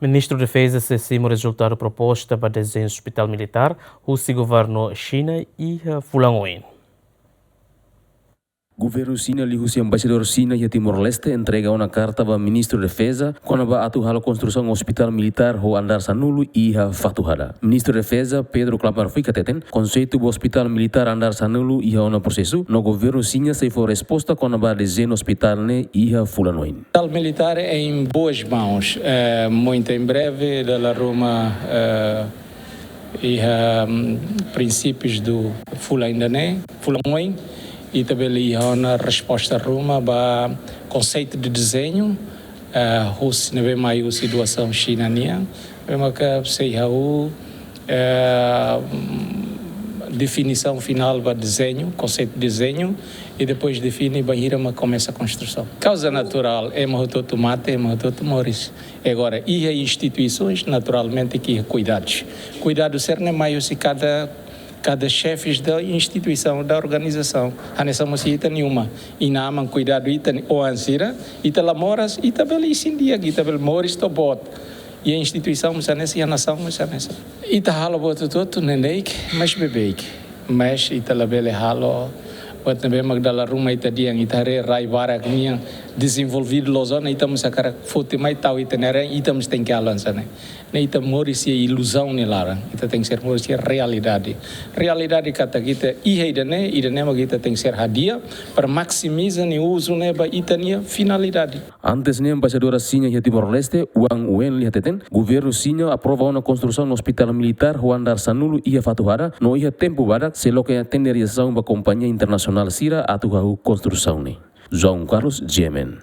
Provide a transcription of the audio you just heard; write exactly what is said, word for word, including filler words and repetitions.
Ministru Defeza sei simu rezultadu proposta ba dezeñu ospitál militár husi governu Xina iha fulan oin. Governu Xina liuhusi Embaixadór Xina iha Timor-Leste entrega ona karta ba Ministru Defeza kona-ba atu halo konstrusaun ospitál militár ho andár sanulu iha Fatuhada. Ministru Defeza Pedro Klamar Fuik hateten, konseitu ba ospitál militár andár sanulu iha ona prosesu, no governu Xina sei fó resposta kona-ba dezeñu ospitál ne'e iha fulan oin. Hospital militar em boas mãos, eh, muito em breve, dala ruma, eh, iha, hum, princípios do fulan ida-ne'e, fulan oin, ita bele iha ona resposta ruma ba konseitu de dezeñu, eh, husi ne'ebé mai husi doasaun Xina nian, ne'ebé maka sei ha'u, eh, definisaun finál ba dezeñu, konseitu dezeñu, i depois define bainhira mak komesa konstrusaun. Kauza naturál, ema hotu-hotu mate, ema hotu-hotu moris. Agora, iha instituisoens, naturalmente, ke kuidadus. Kuidadu sira-ne'e mai husi kada, kada xefes da instituisaun, da organizasaun. Hanesan mós ita-nia uma. Inan-aman kuidadu ita-nia oan sira, ita la moras, ita bele isin di'ak, ita bele moris to'o boot. Iha instituisaun mós hanesan, iha nasaun mós hanesan. Ita halo buat hotu-hotu, neineik, mais beibeik. Mais ita labele halo buat ne'ebé mak dala ruma ita dehan, ita haree rai barak nian dezenvolvidu loos ona, ita mós hakarak foti mai tau ita-nia rain, ita mós tenke halo hanesan ne'e. Ne'e ita moris iha iluzaun nia laran, ita tenke ser moris iha realidade. Realidade katak ita iha ida-ne'e, ida-ne'e mak ita tenke ser hadi'a para maksimiza nia uzu ne'e ba ita-nia finalidade. Antes ne'e, Embaixadora Xina iha Timor-Leste, Wang Wenli hateten, governu Xina aprova ona konstrusaun ospitál militár ho andár sanulu iha Fatuhada, no iha tempu badak sei loke tenderizasaun ba kompañia internasionál sira atu hahú konstrusaun ne'e. João Carlos, G M N.